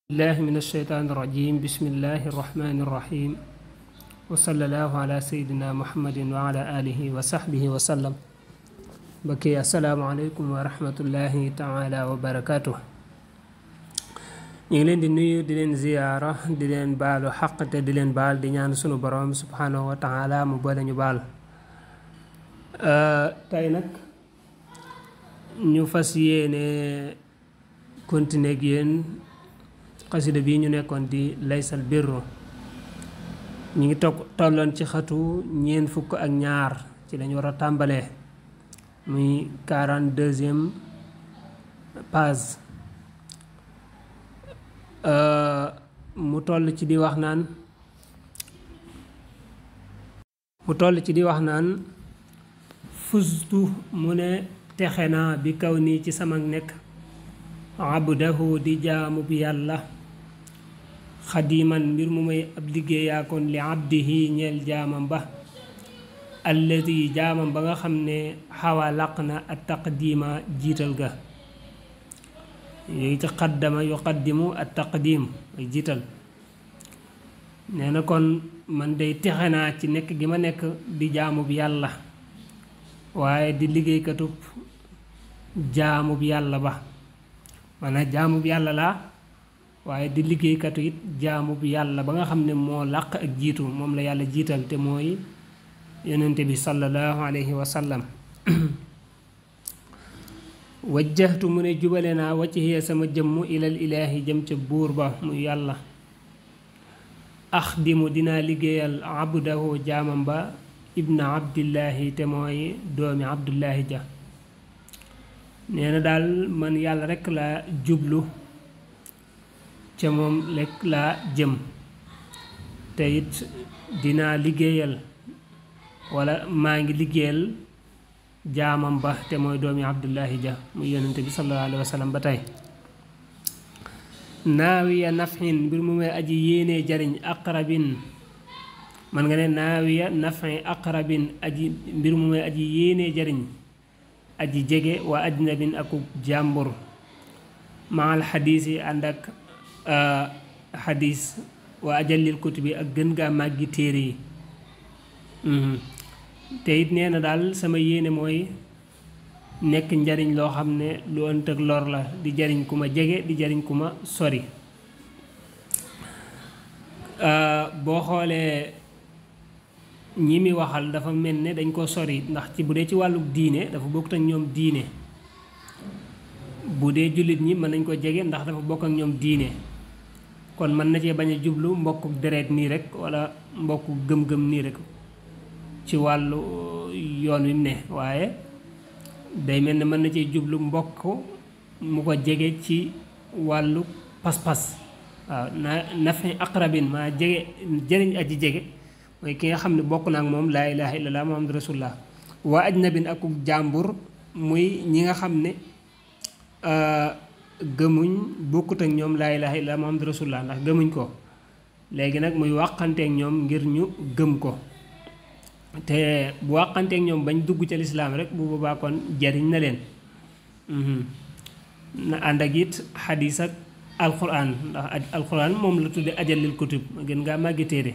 الله من الشيطان الرجيم بسم الله الرحمن الرحيم وصلى الله على سيدنا محمد وعلى آله وصحبه وسلم بكي السلام عليكم ورحمة الله تعالى وبركاته ñu ngi leen di nuyu di leen ziyaara di leen baalu xaq te di leen baal di ñaan sunu borom subhanahu wa taala mu boole ñu baal tey nag ñu fas yéene continuer ak yéen xasida bii ñu nekkoon di laysal birru ñu ngi tolloon ci xatu ñeen fukk ak ñaar ci lañu war a tàmbalee muy 42e page mu toll ci di wax naan fustu mu ne texe naa bi kaw nii ci sama nekk abdahu di jaamu bi yàlla xadiman mbir mu may ab liggéeyaakoon li abdihi ñeel jaamam ba alladi jaamam ba nga xam ne xawa laq na at taqdima jiital ga yooyu ci xaddama yuqaddimu at taqdim ay jiital nee na kon man day texe naa ci nekk gi ma nekk di jaamu bi yàlla waaye di liggéeykatub jaamu bi yàlla ba maanaam jaamu bi yàlla laa waaye di liggéeykatu it jaamu bi yàlla ba nga xam ne moo làq ak jiitu moom la yàlla jiital te mooy yonente bi sallallahu alayhi wa sallam wajjahtu mu ne jubale naa wajhiya sama jëmm ilal ilaahi jëm ca buur ba muy yàlla axdimu dinaa liggéeyal abdahu jaamam ba ibna abdillahi te mooy doomi abdullahi ja nee na daal man yàlla rekk laa jublu ca moom rekk laa jëm te it dinaa liggéeyal wala maa ngi liggéeyal jaamam ba te mooy doomi abdullahi ja muy yonente bi sallallahu alayhi wa sallam ba tey naawiya nafin mbir mu may aji yéenee jariñ aqrabin man nga ne naawiya nafin aqrabin aji mbir mu may aji yéenee jariñ aji jege wa ajnabin aku jàmbur maal xadiis yi ànd ak xadiis wa ajallil kutubi ak gën gaa màggi téere yi te it nee na daal sama yéene mooy nekk njariñ loo xam ne lu ënt ak lor la di jariñ ku ma jege di jariñ ku ma sori boo xoolee ñi mi waxal dafa mel ne dañ ko sori ndax ci bu dee ci wàllu diine dafa bokkut ak ñoom diine bu dee jullit ñi mën nañ ko jege ndax dafa bokk ak ñoom diine kon mën na cee bañ a jublu mbokku deret nii rek wala mbokku gëm-gëm nii rek ci wàllu yoon wi mu ne waaye day mel ne mën na cee jublu mbokk mu ko jege ci wàllu pas-pas waaw na fi aqrabin maa jege jëriñ aji jege mooy ki nga xam ne bokk na ak moom laa ilaha illallah muhammadu rasulullah waa ajnabin akuk jàmbur muy ñi nga xam ne gëmuñ bokkut ak ñoom laa ilaha illallah muhammadu rasulullah ndax gëmuñ ko léegi nag muy wàqanteek ñoom ngir ñu gëm ko te bu wàqanteek ñoom bañ dugg ca lislaam rek bu boobaa kon jariñ na leen na ànd ak it xadiis ak alquran ndax alquran moom la tudde ajallil kutub gën ngaa màggi téere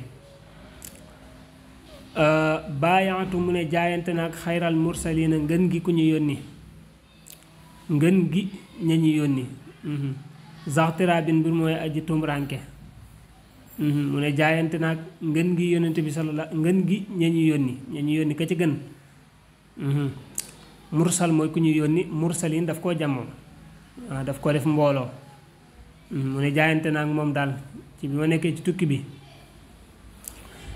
baayaatu mu ne jaayante naag xayral mursalina ngën gi ku ñu yónni ngën gi ña ñu yónni zaxtiraabin mbir mooy aji tumranke mu ne jaayante naag ngën gi yónnente bi sallallahu ngën gi ña ñu yónni ka ci gën mursal mooy ku ñu yónni mursalin daf koo jàmmoon daf ko def mbooloo mu ne jaayante naag moom daal ci bi ma nekkee ci tukki bi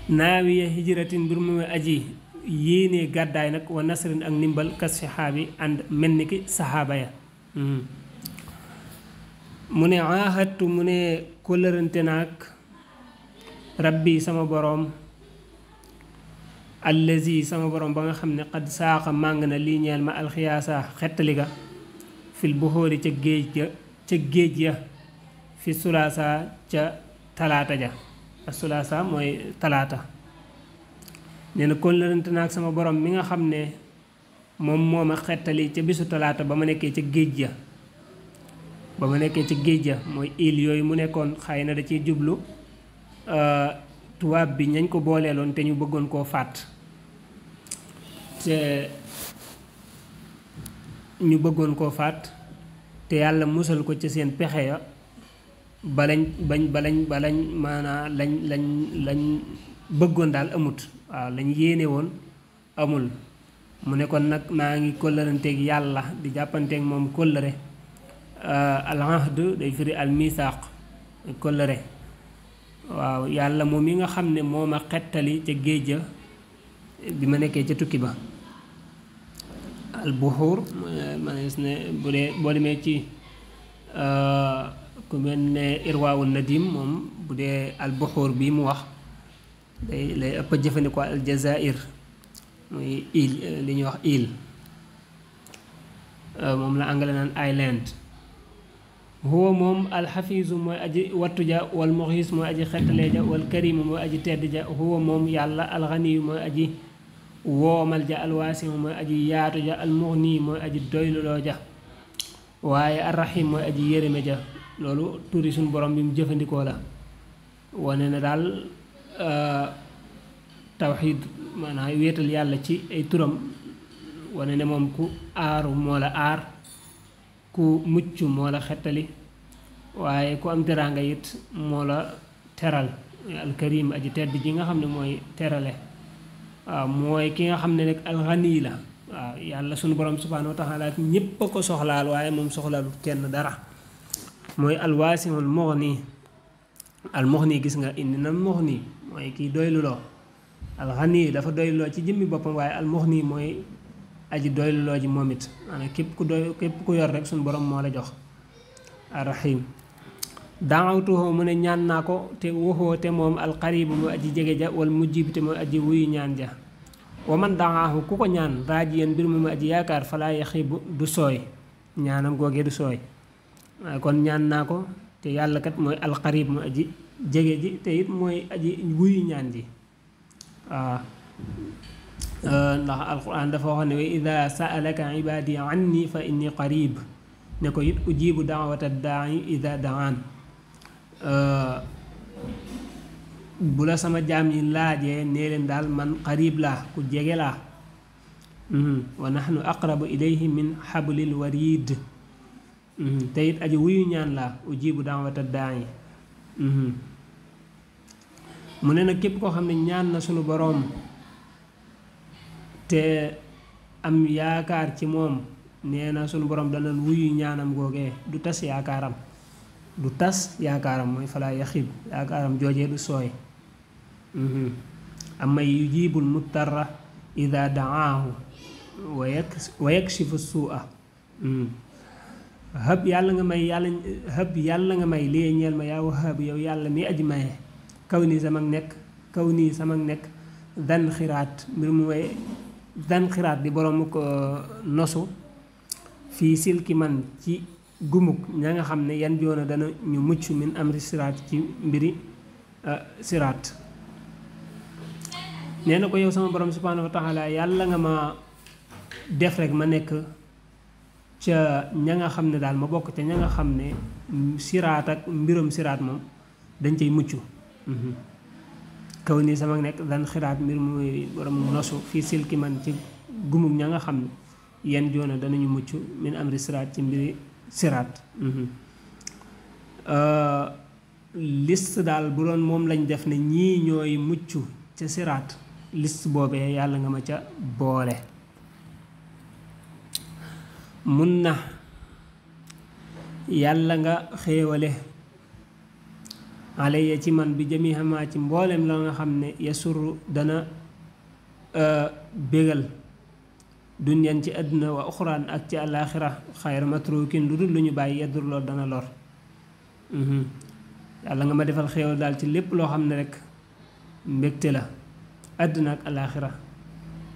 naawiya hijratin mbir mu aji yéenee gàddaay nag wa nasrin ak ndimbal kas saxaabi ànd mel ni ki saxaaba ya mu ne ahadtu mu ne kóllërante naag rabbi sama boroom allazi sama boroom ba nga xam ne xad saaqa màng na lii ñeel ma alxiyaasa xettali ga fil buxóori ca géej ya fi sulaasa ca talaata ja sulaasa mooy talaata nee na kóllërante naag sama borom mi nga xam ne moom moo ma xettali ca bisu talaata ba ma nekkee ca géej ya ba mu nekkee ci géej ja mooy île yooyu mu nekkoon xëy na da ciy jublu tubaab bi ñañ ko booleeloon te ñu bëggoon koo faat te ñu bëggoon koo faat te yàlla musal ko ci seen pexe ya balañ maanaa lañ bëggoon daal amut waaw lañ yéene woon amul mu ne kon nag maa ngi kóllëranteeg yàlla di jàppanteeg moom kóllëre al ahd day firi al misaaq kóllëre waaw yàlla moom mi nga xam ne moo ma xettali ca géej ja bi ma nekkee ca tukki ba al buxuur ma ne bu dee boo demee ci ku mel ne irwaawul nadim moom bu dee al buxuur bii mu wax day lay ëpp a jëfandikoo al jazair muy île li ñuy wax île moom la anglais naan island huwa moom alxafiisu mooy aji wattu ja wal muxiis mooy aji xettalee ja wal karimu mooy aji tedd ja huwa moom yàlla alxaniyu mooy aji woomal ja alwaasimu mooy aji yaatu ja almuxni mooy aji doyluloo ja waaye arrahim mooy aji yërëme ja loolu turi suñu borom bi mu jëfandikoo la wane na daal tawxiid maanaam wéetal yàlla ci ay turam wane ne moom ku aaru moo la aar ku mucc moo la xettali waaye ku am teraanga it moo la teral alkarim aji tedd ji nga xam ne mooy terale waaw mooy ki nga xam ne rek alxani la waaw yàlla sunu borom subhaanahu wa taala ñépp a ko soxlaal waaye moom soxlaalu kenn dara mooy alwaasimul muxni almuxni gis nga indi na muxni mooy kii doyluloo alxani dafa doyluloo ci jëmmi boppam waaye almuxni mooy aji doyluloo ji moom it maanaam képp ku yor rek suñu borom moo la jox arrahim daawtuhu mu ne ñaan naa ko te waxoo te moom alqaribu mooy aji jege ja wal mujjib te mooy aji wuyu ñaan ja wa man daahu ku ko ñaan raajiyan mbir mu aji yaakaar falaa yaxibu du sooy ñaanam googee du sooy waaye kon ñaan naa ko te yàlla kat mooy alqarib mooy aji jege ji te it mooy aji wuyu ñaan ji waaw ndax alquran dafa wax ne wa ida saalaka ibadi anni fa inni qarib ne ko it ujibu daawata daai ida daan bu la sama jaam yi laajee nee leen daal man qarib laa ku jege laa wa nahnu aqrabu ilayhi min hablil warid te it aji wuyu ñaan laa ujibu daawata daai mu ne nag képp koo xam ne ñaan na sunu boroom te am yaakaar ci moom nee na sunu borom dana wuyu ñaanam googee du tas yaakaaram mooy falaa yaxib yaakaaram joojee du sooy amma yujibul muttarra ida daahu wa yakshifu suu'a hëb yàlla nga may lii ñeel ma yaa wahab yow yàlla mi aji maye kaw nii sama nekk dan xiraat mbir mu way dan xiraat di borom ko nosu fii silki man ci gumuk ña nga xam ne yan joona dana ñu mucc min amri siraat ci mbiri siraat nee na ko yow sama borom subhaanahu wa taala yàlla nga ma def rek ma nekk ca ña nga xam ne daal ma bokk ca ña nga xam ne siraat ak mbiram siraat moom dañ cay mucc kaw nii sama nekk dan xiraat mbir muy borom nosu fii silki man ci gumug ña nga xam ne yenn joona danañu mucc min amri siraat ci mbiri siraat liste daal bu doon moom lañ def ne ñii ñooy mucc ca siraat liste boobee yàlla nga ma ca boole mun na yàlla nga xéewale alayya ci man bi jamihamaa ci mboolem la nga xam ne yasuru dana bégal dunyan ci àdduna wa uxraan ak ci àllaaxira xayra matrukin lu dul lu ñu bàyyi yeddur lool dana lor yàlla nga ma defal xéewal daal ci lépp loo xam ne rek mbégte la àdduna ak àllaaxira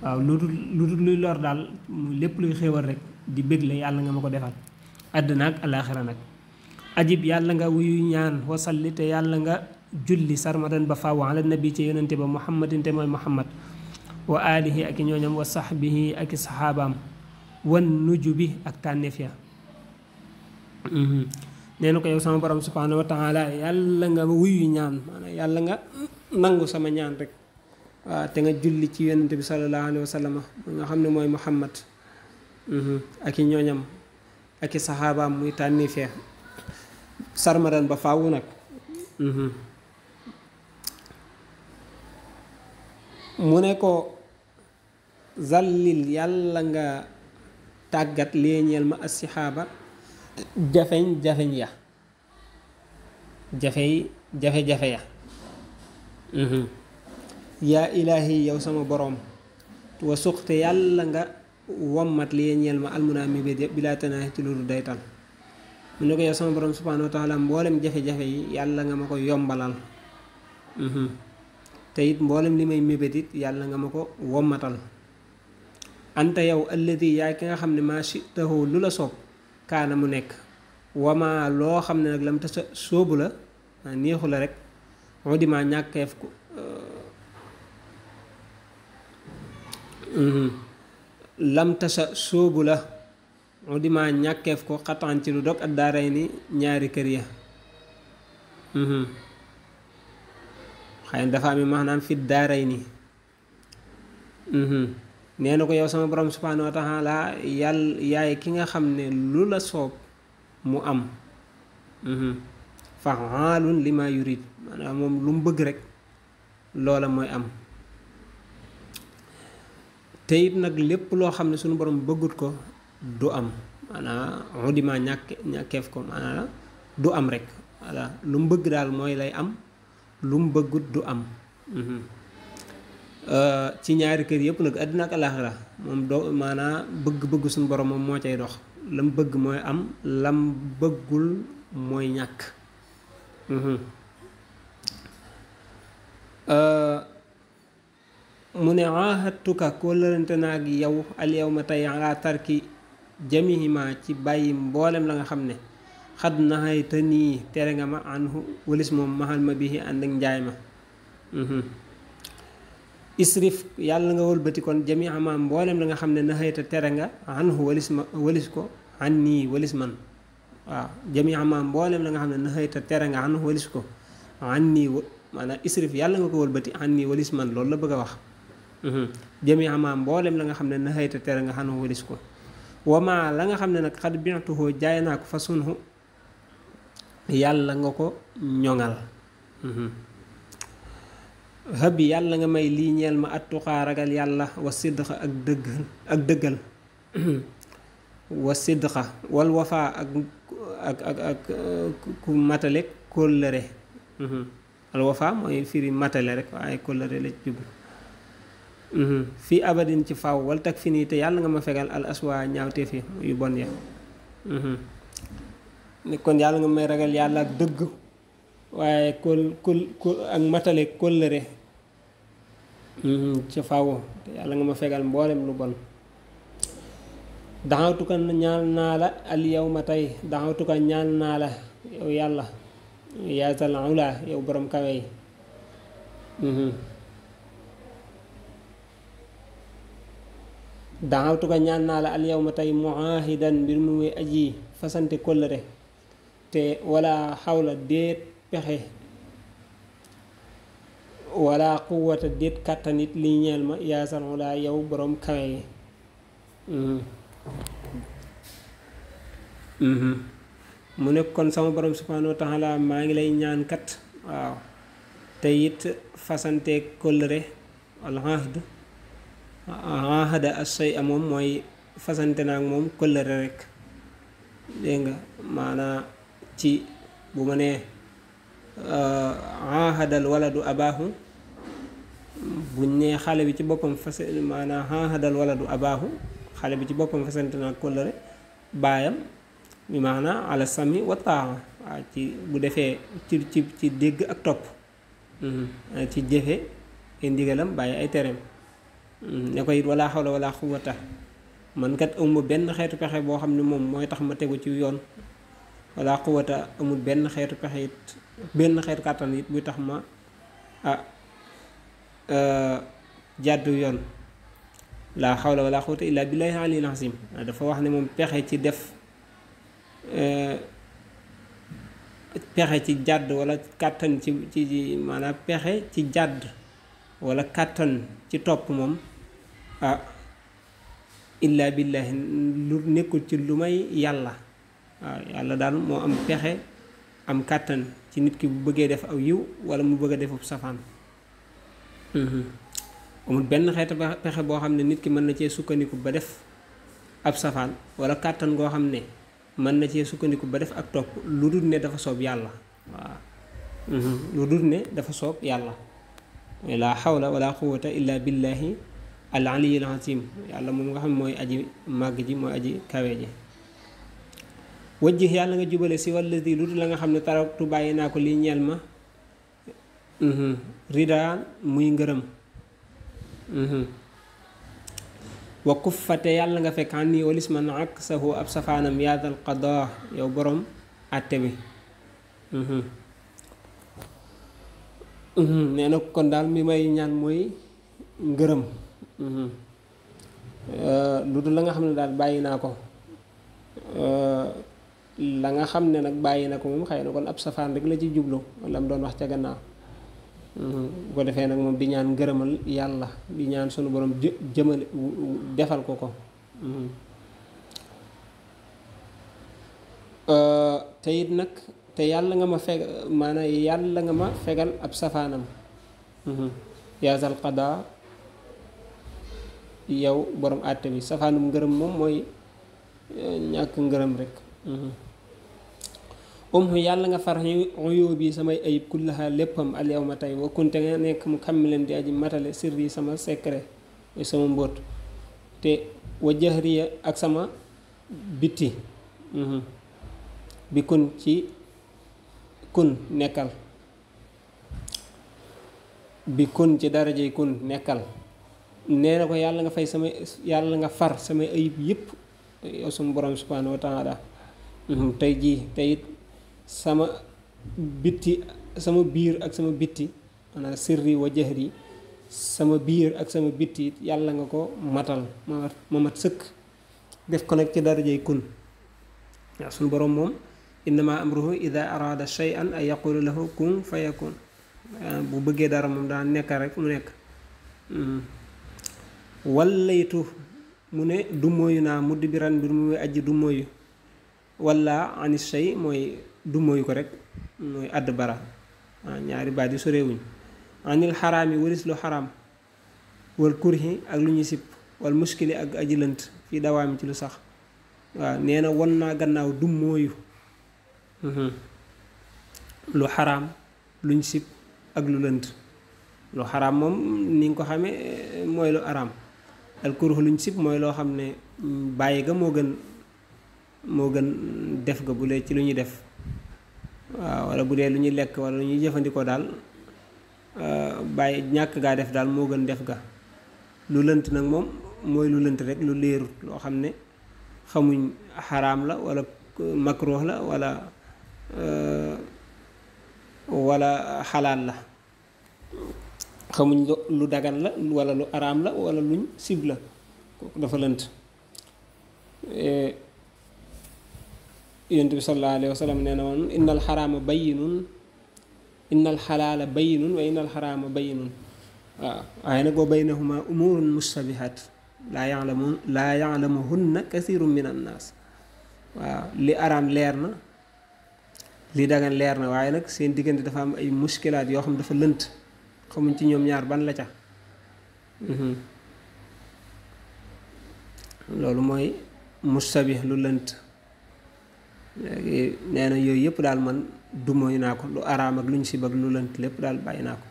waaw lu dul luy lor daal lépp luy xéewal rek di bég la yàlla nga ma ko defal àdduna ak àllaaxira nag ajib yàlla nga wuyu ñaan wasalli te yàlla nga julli sarmadan ba faaw ala nabi ci yonente ba muhammadin te mooy muhammad wa alihi ak i ñooñam wa sahbihi ak i saxaabaam wan nuju bi ak tànneef ya nee na ko yow sama borom subhanahu wa taala yàlla nga wuyu ñaan maanaam yàlla nga nangu sama ñaan rek waaw te nga julli ci yonente bi sallallahu alayhi wa sallam nga xam ne mooy Muhammad ak i ñooñam ak i saxaabaam muy tànni fee sarmadan ba faawu nag mu ne ko zallil yàlla nga tàggat léeñeel ma assixaaba jafeñ-jafeñ ya jafe-jafe ya yaa ilaahi yow sama boroom wa suqte yàlla nga wommat léeñeel ma almunaa mi bilaa tanaahi ci loolu daytal mu ne ko yow sama boroom subhaanahu wa taala mboolem jafe-jafe yi yàlla nga ma ko yombalal te it mboolem li may mébét it yàlla nga ma ko wommatal anta yow alladi yaay ki nga xam ne maa shitahu lu la soob kaana mu nekk wama loo xam ne nag lam tasa sóobu la neexu la rek moo di maa ñàkkeef ko lam tasa sóobu la moo di maa ñàkkeef ko xataan ci lu dog ak daaray ni ñaari kër ya xëy na dafa am maanaam fi daaray ni nee na ko yow sama borom subhaanahu wa taala yàlla yaay ki nga xam ne lu la soob mu am fa'aalun lima yurid maanaam moom lu mu bëgg rek loola mooy am te it nag lépp loo xam ne suñu borom bëggut ko du am maanaam udima ñàkkeef ko maanaam du am rek voilà lu mu bëgg daal mooy lay am lu mu bëggut du am ci ñaari kër yëpp nag àddina ak alaaxira moom doo maanaam bëgg-bëgg suñu borom moom moo cay dox lam bëgg mooy am lam bëggul mooy ñàkk mu ne ahadtuka kóllërante naa ak yow al yawma tey ala tarki jamihima ci bàyyi mboolem la nga xam ne xad naxay te nii tere nga ma anhu walis moom maxal ma bii ànd ak njaay ma isrif yàlla nga wëlbati kon jamihima mboolem la nga xam ne naxay te tere nga anhu walis ko an nii walis man waaw jamihima mboolem la nga xam ne naxay te tere nga anhu walis ko an nii maanaam isrif yàlla nga ko wëlbati an nii walis man loolu la bëgg a wax jamihima mboolem la nga xam ne naxay te tere nga anhu walis ko wama la nga xam ne nag xad bi'tuhu jaay naa ko fa sunhu yàlla nga ko ñoŋal habi yàlla nga may lii ñeel ma attuqaa ragal yàlla wa sidqa ak dëggal wa sidqa wal wafa ak ku matale kóllëre al wafa mooy firi matale rek waaye kóllëre la jublu fii abadin ci faw wal tak fi nii te yàlla nga ma fegal al aswa ñaawteef yi yu bon ya ne kon yàlla nga may ragal yàlla ak dëgg waaye ak matale kóllëre ci faw te yàlla nga ma fegal mboolem lu bon daxawtuka ñaan naa la al yawma tey daxawtuka ñaan naa la yow yàlla yaasal ula yow borom kawe yi daxawtuka ñaan naa la al yawma tey muahidan mbir mu muy aji fasante kóllëre te wala xawla déet pexe wala quwwata déet kàttanit li ñeel ma yaasal ula yow borom kawe yi mu ne kon sama borom subhanahu wa taala maa ngi lay ñaan kat waaw te it fasante kóllëre al ahda as-say a moom mooy fasante naag moom kóllëre rek dégg nga maanaa ci bu ma nee ahadal waladu abaahu buñ nee xale bi ci boppam maanaa ahadal waladu abaahu xale bi ci boppam fasante naag kóllëre baayam mi maanaa ala sami wa taa waaw ci bu defee ci dégg ak topp ci jëfe ay ndigalam bàyyi ay tereem ne ko it wala xawla wala xuwata man kat amul benn xeetu pexe boo xam ne moom mooy tax ma tegu ci yoon wala xuwata amul benn xeetu pexe it benn xeetu kàttan it buy tax ma jàddu yoon la xawla wala xuwata illa billahi aliyil azim dafa wax ne moom pexe ci def pexe ci jàdd wala kàttan ci maanaam pexe ci jàdd wala kàttan ci topp moom illa billahi lu nekkul ci lu may yàlla waaw yàlla daal moo am pexe am kàttan ci nit ki bu bëggee def aw yiw wala mu bëgg a defub safaan amul benn xeetu pexe boo xam ne nit ki mën na cee sukkandiku ba def ab safaan wala kàttan goo xam ne mën na cee sukkandiku ba def ak topp lu dul ne dafa soob yàlla waaw lu dul ne dafa soob yàlla la hawla wala quwwata illa billahi al aliyyil azim yàlla moom nga xam mooy aji màgg ji mooy aji kawe ji wajjih yàlla nga jubale si walladi lu dul la nga xam ne taraktu bàyyi naa ko lii ñeel ma rida muy ngërëm wa kuffate yàlla nga fekk xam ni walis man ak sahu ab safaanam yaadal qadaa yow borom àtte bi nee na kon daal mi may ñaan mooy ngërëm lu dul la nga xam ne daal bàyyi naa ko la nga xam ne nag bàyyi na ko moom xëy na kon ab safaan rek la ci jublu wala mu doon wax ca gannaaw bu ko defee nag moom di ñaan ngërëmal yàlla di ñaan sunu borom jëmale defal ko ko te it nag te yàlla nga ma feg maanaam yàlla nga ma fegal ab safaanam yaasal qadaa yow borom àtte bi safaanum ngërëm moom mooy ñàkk ngërëm rek yàlla nga far uyoo bi samay ayib kullaha léppam al yawma tey wa kunte nga nekk mu kammilan di aji matale sirri sama secret mooy sama mbóot te wa jahriya ak sama bitti bi kun ci kun nekkal bi kun ci darajey kun nekkal nee na ko yàlla nga fay sama yàlla nga far samay ayib yëpp yow sama borom subhanahu wa taala tey jii tey it sama bitti sama biir ak sama bitti maanaam sirri wa jahri sama biir ak sama bitti yàlla nga ko matal ma mat sëkk def ko nag ci darajey kun waaw suñu borom moom innama amruhu ida arada shay'an ay yaqulu lahu kun fayakun bu bëggee dara moom daa nekk rek mu nekk wallaytu mu ne du mooyu naa mudd bi ran mbir mu muy aji du mooyu walla anis shay mooy du mooyu ko rek mooy àdd bara ñaari baat yi sorewuñ anil xaraam yi walis lu xaraam wal kurhi ak lu ñuy sipp wal muskili ak aji lënt fii dawaami ci lu sax waaw nee na won naa gannaaw du mooyu lu xaraam luñ sipp ak lu lënt lu xaraam moom ni nga ko xamee mooy lu araam al kurhu luñ sipp mooy loo xam ne bàyyi ga moo gën def ga bu dee ci lu ñuy def waaw wala bu dee lu ñuy lekk wala lu ñuy jëfandikoo daal bàyyi ñàkk gaa def daal moo gën def ga lu lënt nag moom mooy lu lënt rek lu leerut loo xam ne xamuñ xaraam la wala makruh la wala xalaal la xamuñ lu dagan la wala lu araam la wala luñ sib la kooku dafa lënt yonent bi sallallahu alayhi wa sallam nee na woon innal xaraama bayyinun innal xalaala bayyinun wa innal xaraama bayyinun waaw waaye nag wa baynahuma umurun mustabihat laa ya'lamuhunna kasirun min annaas waaw li araam leer na li dagan leer na waaye nag seen diggante dafa am ay muskilaat yoo xam dafa lënt xamuñ ci ñoom ñaar ban la ca loolu mooy mustabih lu lënt léegi nee na yooyu yëpp daal man du mooy naa ko lu araam ak luñ sib ak lu lënt lépp daal bàyyi naa ko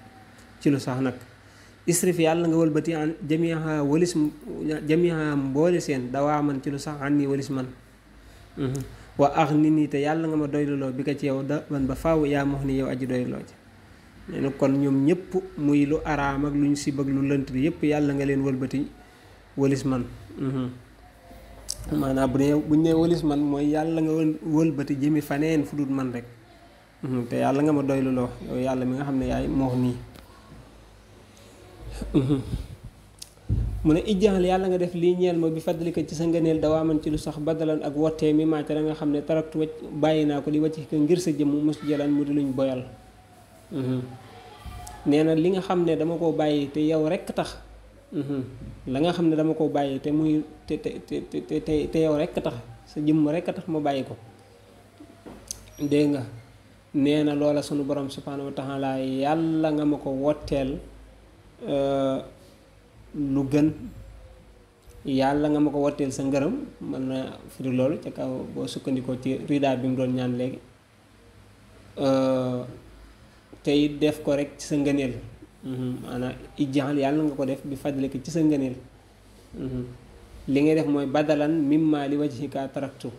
ci lu sax nag isrif yàlla nga wëlbati an jamiha walis jamiha mboole seen dawaa man ci lu sax an nii walis man wa ax nit nii te yàlla nga ma doyluloo bi ko ci yow da man ba faaw yaa mox ni yow aji doyluloo ci nee na kon ñoom ñëpp muy lu araam ak luñ sib ak lu lënt bi yëpp yàlla nga leen wëlbati walis man maanaam buñ ne walis man mooy yàlla nga wëlbati jëmi faneen fu dul man rek te yàlla nga ma doyluloo yow yàlla mi nga xam ne yaay moox nii mu ne ijjaxal yàlla nga def lii ñeel ma bi fadlika ci sa ngëneel dawaaman ci lu sax badalan ak wottee mi màcc la nga xam ne taraktu wacc bàyyi naa ko li wacc ko ngir sa jëmm mus jalan mu di luñ boyal nee na li nga xam ne dama koo bàyyi te yow rekk tax la nga xam ne dama koo bàyyi te muy te yow rekk tax sa jëmm rekk tax ma bàyyi ko dégg nga nee na loola sunu borom subhaanahu wa taala yàlla nga ma ko wotteel lu gën yàlla nga ma ko wotteel sa ngërëm mën na firi loolu ca kaw boo sukkandikoo ci rida bi mu doon ñaan léegi te it def ko rek ci sa ngëneel maanaam ijjaxal yàlla nga ko def bi fadlika ci sa ngëneel li ngay def mooy badalan mimma li wajhika taraktu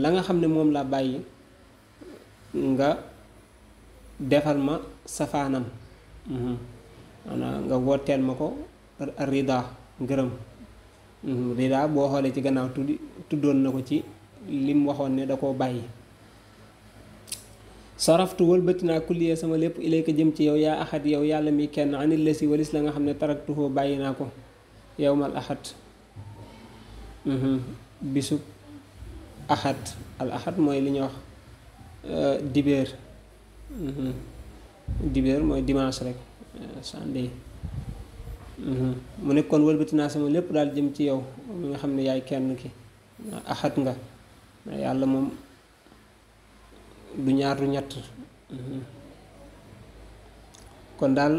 la nga xam ne moom laa bàyyi nga defal ma safaanam maanaam nga wooteel ma ko rida ngërëm rida boo xoolee ci gannaaw tuddoon na ko ci lim waxoon ne da koo bàyyi saraftu wëlbati naa kulliyee sama lépp ilayka jëm ci yow yaa axad yow yàlla mi kenn anil la si walis la nga xam ne taraktuhoo bàyyi naa ko yowmal axad bisub axad al axad mooy li ñuy wax dibéer dibéer mooy dimanche rek sunday mu ne kon wëlbati naa sama lépp daal jëm ci yow mi nga xam ne yaay kenn ki axad nga yàlla moom du ñaar du ñett kon daal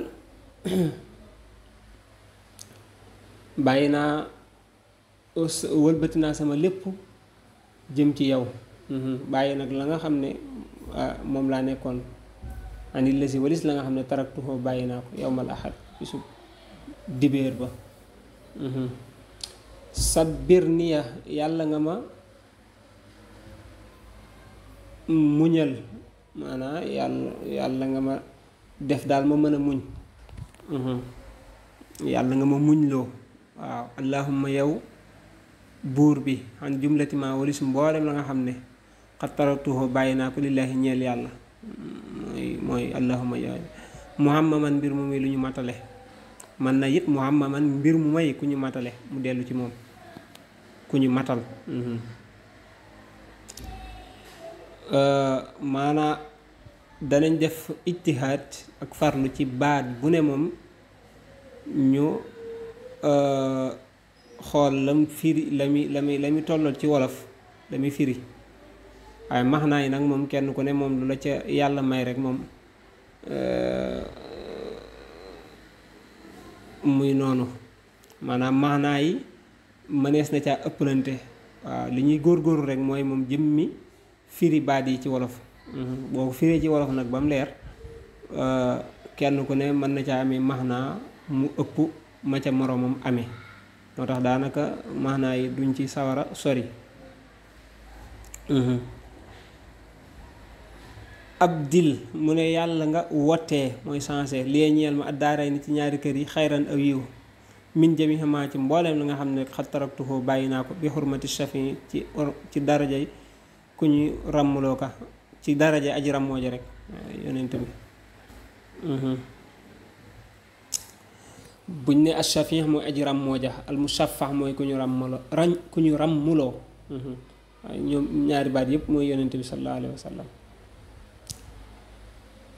bàyyi naa wëlbati naa sama lépp jëm ci yow bàyyi nag la nga xam ne moom laa nekkoon anil la si walis la nga xam ne taraktuhoo bàyyi naa ko yowmal ahad bisu dibéer ba sabbir niya yàlla nga ma muñal maanaam yàlla nga ma def daal ma mën a muñ yàlla nga ma muñ loo waaw allahumma yow buur bi an jumlati ma walis mboolem la nga xam ne xat taraktuhoo bàyyi naa ko lillaahi ñeel yàlla mooy allahumma yow muhammaman mbir mu muy lu ñu matale man na it muhammaman mbir mu may ku ñu matale mu dellu ci moom ku ñu matal maanaa danañ def ijtihaad ak farlu ci baat bu ne moom ñu xool lam firi la muy tollool ci wolof la muy firi waaye maxnaa yi nag moom kenn ku ne moom lu la ca yàlla may rek moom muy noonu maanaam maxnaa yi mënees na caa ëppalante waaw li ñuy góorgóorlu rek mooy moom jëmmi firi baat yi ci wolof boo ko firee ci wolof nag ba mu leer kenn ku ne mën na caa amee maxnaa mu ëpp ma ca moroomam amee moo tax daanaka maxnaa yi duñ ci sawara sori ab dil mu ne yàlla nga wottee mooy changé lie ñeel ma ak daaray ni ci ñaari kër yi xayran aw yiw min jami xamaa ci mbooleem la nga xam ne xat taraktuhu bàyyi naa ko bi xurmati shafi ci darajay ku ñu ràmmuloo ka ci daraja aji ràmmoo ja rek yonent bi buñ ne ash-shafi mooy aji ràmmoo ja al musaffax mooy ku ñu ràmmuloo waaye ñoom ñaari baat yëpp mooy yonent bi sallallahu alayhi wa sallam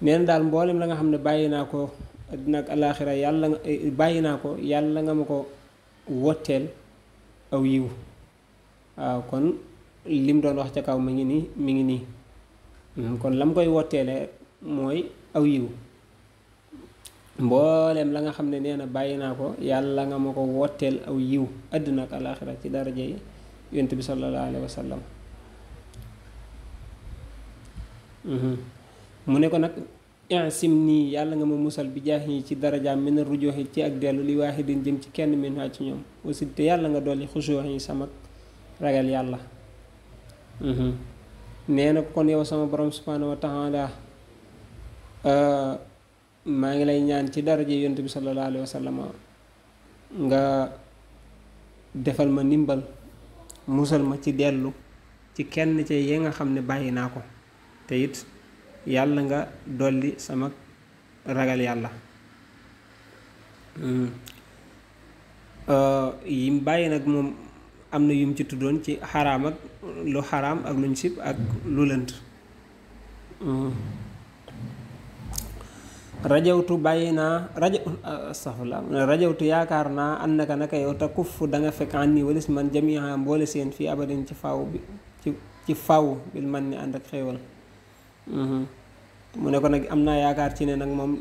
neen daal mboolem la nga xam ne bàyyi naa ko àddina ak alaaxira yàlla nga bàyyi naa ko yàlla nga ma ko wotteel aw yiw waaw kon lim doon wax ca kaw mi ngi nii kon lam koy wotteele mooy aw yiw mboolem la nga xam ne nee na bàyyi naa ko yàlla nga ma ko wotteel aw yiw àddina ak alaaxira ci daraja yi yonent bi sallallahu alayhi wa sallam mu ne ko nag insim nii yàlla nga ma musal bi jaax yi ci darajaam mën a rujooxi ci ak dellu li waaxidin jëm ci kenn min ci ñoom aussi te yàlla nga dolli xusoox yi sama ragal yàlla nee na ko kon yow sama borom subhaanahu wa taala maa ngi lay ñaan ci daraja yonent bi sallallahu alayhi wa sallam nga defal ma ndimbal musal ma ci dellu ci kenn ci yi nga xam ne bàyyi naa ko te it yàlla nga dolli sama ragal yàlla yim bàyyi nag moom am na yum ci tuddoon ci xaraam ak lu xaraam ak luñ sib ak lu lënt. rajawtu bàyyi naa rajawtu yaakaar naa an naka naka yow te kuff da nga fekk an nii walis man jamiha mboole seen fii abadin ci faw bi ci faw bil man ni ànd ak xéewal. mu ne ko nag am naa yaakaar ci ne nag moom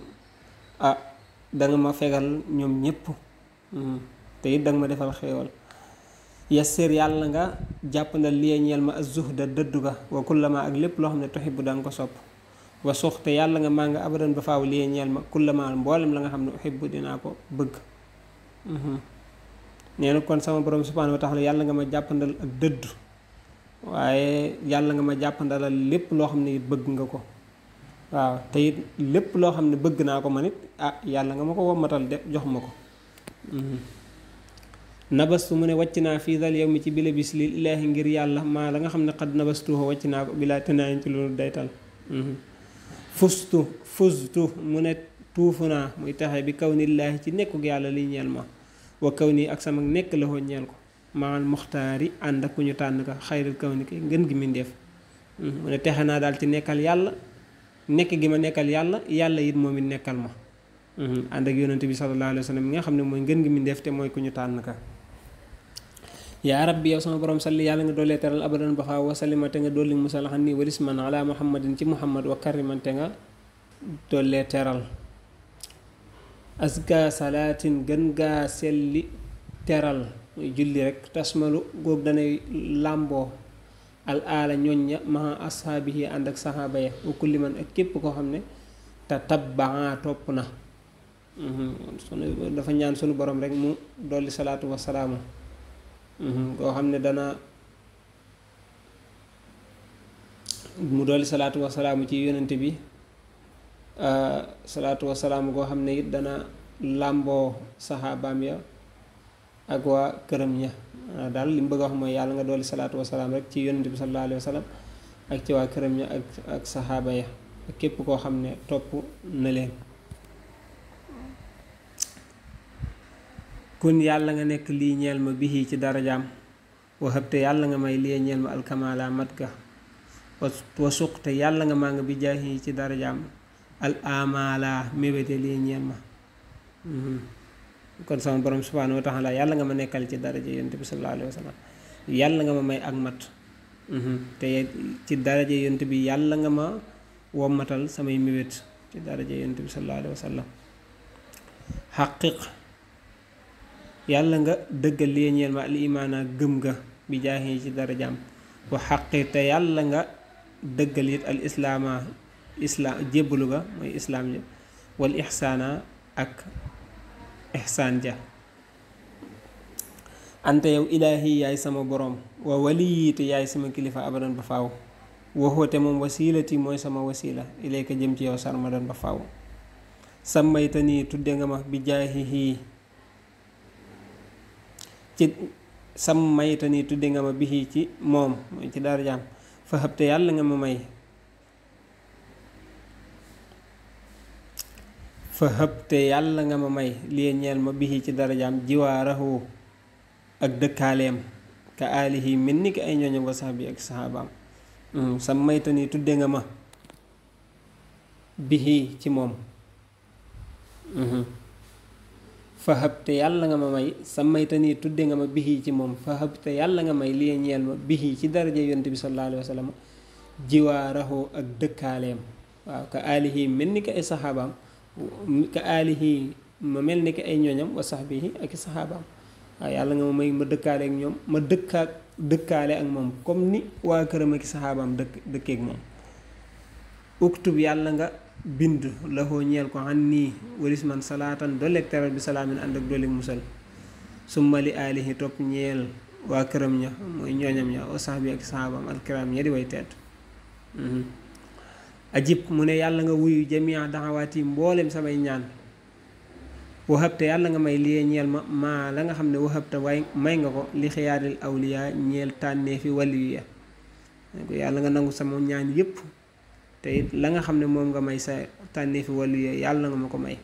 da nga ma fegal ñoom ñépp te it da nga ma defal xéewal. yassir yàlla nga jàppandal liee ñeel ma az-zuhda dëddu ga wa kullama ak lépp loo xam ne tuhibbu da nga ko sopp wa suxte yàlla nga maa nga abadan ba faaw liee ñeel ma kullama mboolem la nga xam ne uhibbu dinaa ko bëgg. nee na kon sama borom subhaanahu wa taala yàlla nga ma jàppandal ak dëddu waaye yàlla nga ma jàppandalal lépp loo xam ne it bëgg nga ko waaw te it lépp loo xam ne bëgg naa ko man it yàlla nga ma ko wommatal de jox ma ko. nabastu mu ne wàcc naa fii dal yow mi ci bile bis lil ilaahi ngir yàlla maa la nga xam ne xad nabastuhu wàcc naa ko bilaa tenaayin ci loolu daytal. fustu mu ne tuufu naa muy taxe bi kaw nillaahi ci nekkuk yàlla li ñeel ma wa kaw nii ak sama nekk la ko ñeel ko maal muxtaari ànd ak ku ñu tànn ka xayril kaw ni ki ngën gi mindeef. mu ne texe naa daal ci nekkal yàlla nekk gi ma nekkal yàlla yàlla it moom it nekkal ma ànd ak yonent bi sallallahu alayhi wa sallam mi nga xam ne mooy ngën gi mindeef te mooy ku ñu tànn ka. yaa rabbi yow sama borom salli yàlla nga doolee teral abadan ba faaw wasalima te nga dolli musal xam ni walis man ala muhammadin ci muhammad wa kariman te nga doolee teral. asga salaatin gën gaa selli teral muy julli rek tasmalu góog danay làmboo al aala ñoñña maha ashaabihi ànd ak saxaaba ya wa kulli man ak képp koo xam ne te tabbaa topp na. dafa ñaan sunu borom rek mu dolli salaatu wasalaamu koo xam ne mu dolli salaatu wasalaamu ci yonente bi salaatu wasalaamu koo xam ne it dana làmboo saxaabaam ya ak waa këram ña daal li mu bëgg a wax mooy yàlla nga dolli salaatu wasalaam rek ci yonente bi sallallahu alayhi wa sallam ak ci waa këram ña ak saxaaba ya ak képp koo xam ne topp na leen. kun yàlla nga nekk lii ñeel ma bihi ci darajaam waxabte yàlla nga may lii ñeel ma alkamala mat ga wa suqte yàlla nga maa nga bi jaahi ci darajaam al amala mébéte lii ñeel ma. kon sama borom subhaanahu wa taala yàlla nga ma nekkal ci daraja yonent bi sallallahu alayhi wa sallam yàlla nga ma may ak mat te ci daraja yonent bi yàlla nga ma wommatal samay mébét ci daraja yonent bi sallallahu alayhi wa sallam. xaqiq yàlla nga dëggal li ñeel ma al imaana gëm nga bi jaahi ci darajaam wa xaqi te yàlla nga dëggal it al islaama jébbalu ga mooy islaam ja wal ixsaana ak ixsaan ja. ante yow ilaahi yaay sama borom wa waliyi te yaay sama kilifa abadan ba faaw waxoote moom wasilati mooy sama wasila ilayka jëm ci yow sarmadan ba faaw. sammayta nii tudde nga ma bi jaahihi ci sammayta nii tudde nga ma bihi ci moom mooy ci darajaam fa xëbte yàlla nga ma may lii ñeel ma bihi ci darajaam jiwaarahu ak dëkkaaleem ka aalihi mel ni ki ay ñooñam wa sax bi ak saxaabaam. sammayta nii tudde nga ma bihi ci moom fa xëbte yàlla nga ma may sammayta nii tudde nga ma bihi ci moom fa xëbte yàlla nga may lii ñeel ma bihi ci daraja yonent bi sallallahu alayhi wa sallam jiwaarahu ak dëkkaaleem waaw ka aalihi mel ni ki ay saxaabaam ka aalihi ma mel ni ki ay ñooñam wa sahbihi ak i saxaabaam waaw yàlla nga ma may ma dëkkaale ak ñoom ma dëkkaale ak moom comme ni waa këram ak i saxaabaam dëkkeek moom. uktub yàlla nga bind laxoo ñeel ko xan nii walis man salaatan dolleeg teral bi salaamin ànd ak dolleeg musal summa li aalihi topp ñeel waa këram ña mooy ñooñam ña wa sahbi ak saxaabaam alkiram ña di way tedd. ajib mu ne yàlla nga wuyu jamia daxawaati mboolem samay ñaan waxabte yàlla nga may lii ñeel ma maa la nga xam ne waxabte waaye may nga ko li xiyaaril awliya ñeel tànnee fi waliyu ya yàlla nga nangu sama ñaan yépp te it la nga xam ne moom nga may sa tànnee fi waliyu ya yàlla nga ma ko may.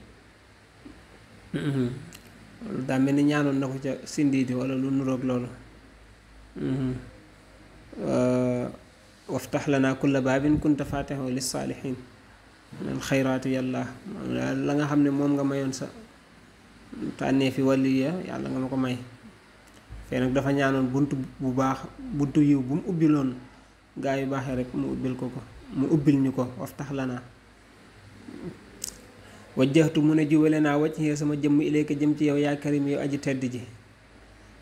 loolu daa mel ni ñaanoon na ko ca sindiidi wala lu nuroog loolu. waftax lana kulla baabin kunta faatixu lissaalihin minal xayraati yàlla la nga xam ne moom nga mayoon sa tànnee fi wàlli ya yàlla nga ma ko may. fee nag dafa ñaanoon bunt bu baax buntu yiw bu mu ubbiloon gaa yu baaxee rek mu ubbil ñu ko waftax lana. wajjahtu mu ne jubale naa wajhee sama jëmm ilayka jëm ci yow yaa karim yow aji tedd ji.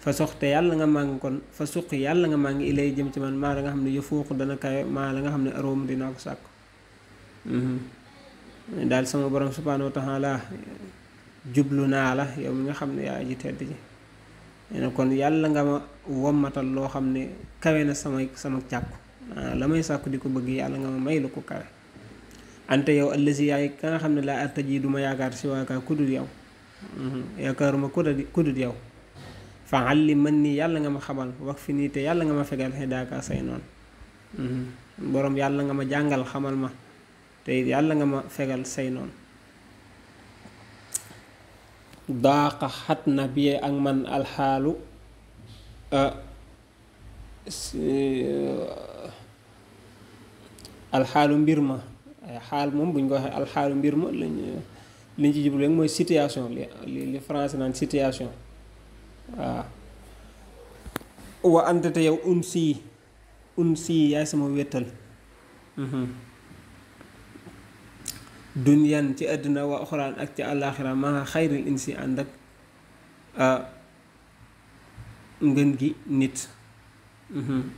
fa soxte yàlla nga màng kon fa suqi yàlla nga màng ilay jëm ci man maa la nga xam ne yufuuqu dana kawe maa la nga xam ne aroom dinaa ko sàkk. daal sama borom subhaanahu wa taala jublu naa la yow mi nga xam ne yaa aji tedd ji. kon yàlla nga ma wommatal loo xam ne kawe na sama càkku la may sàkku di ko bëgg yàlla nga ma may lu ko kawe. ante yow allazi yaay ka nga xam ne laa artaji du ma yaakaar si waakaa kudul yow. yaakaaruma kudul yow. fa alli man nii yàlla nga ma xamal wax fi nii te yàlla nga ma fegal xidaaka say noonu. boroom yàlla nga ma jàngal xamal ma te yàlla nga ma fegal say noonu. daaqa xat na bi ak man alxaalu alxaalu mbir ma xaal moom buñ ko waxee alxaalu mbir ma liñ ci jublu rek mooy situation li français naan situation. waaw wa anta te yow un sii yaay sama wéttal. dunyan ci àdduna wa oxraan ak ci àllaaxira maa xayril insi ànd ak ngën gi nit.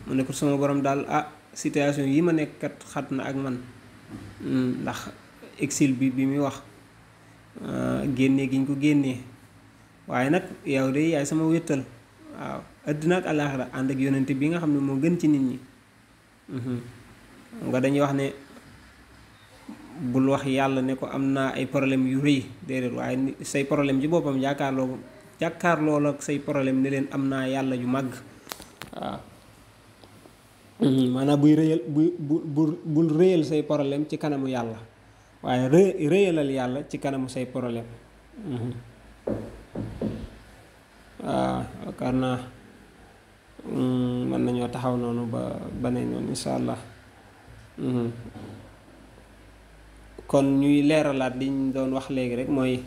mu ne ko sama borom daal situation yi ma nekk kat xat na ak man ndax exil bi muy wax génnee gi ñu ko génnee waaye nag yow de yaay sama wéttal. waaw àdduna ak àllaaxira ànd ak yonente bi nga xam ne moo gën ci nit ñi. nga dañuy wax ne bul wax yàlla ne ko am naa ay problème yu rëy déedéet waaye say problème ci boppam jàkkaarloo la say problème ne leen am naa yàlla ju màgg. waaw maanaam bul rëyal say problème ci kanamu yàlla waaye rëyalal yàlla ci kanamu say problème. waaw yaakaar naa mën nañoo taxaw noonu ba banee noonu insha allah. kon ñuy leeralaat liñ doon wax léegi rek mooy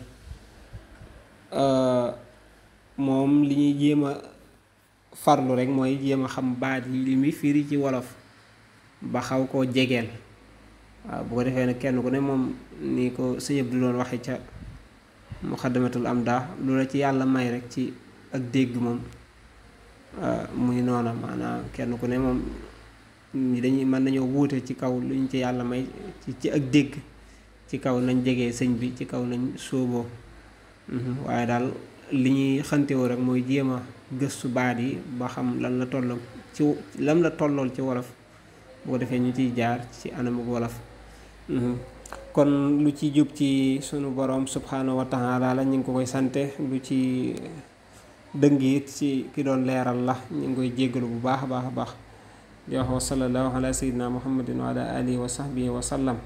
moom li ñuy jéem a farlu rek mooy jéem a xam baat yi li muy firi ci wolof ba xaw koo jegeel. waaw bu ko defee nag kenn ku ne moom ni ko sëñ Abdu doon waxe ca muxaddamatul amdah lu la ci yàlla may rek ci ak dégg moom muy noona maanaam kenn ku ne moom dañuy mën nañoo wuute ci kaw lu ñu ci yàlla may ci ak dégg ci kaw nañ jegee sëñ bi ci kaw nañ sóoboo. waaye daal li ñuy xantewoo rek mooy jéem a gëstu baat yi ba xam lan la tollool ci wolof bu ko defee ñu ciy jaar ci anamuk wolof. kon lu ci jub ci sunu borom subhanahu wa taala la ñu ngi ko koy sante lu ci dëng it ci ki doon leeral la ñu ngi koy jéggalu bu baax a baax a baax di wax wa sallallahu ala sayyidina muhammadin wa ala alihi wa sahbihi wa sallam.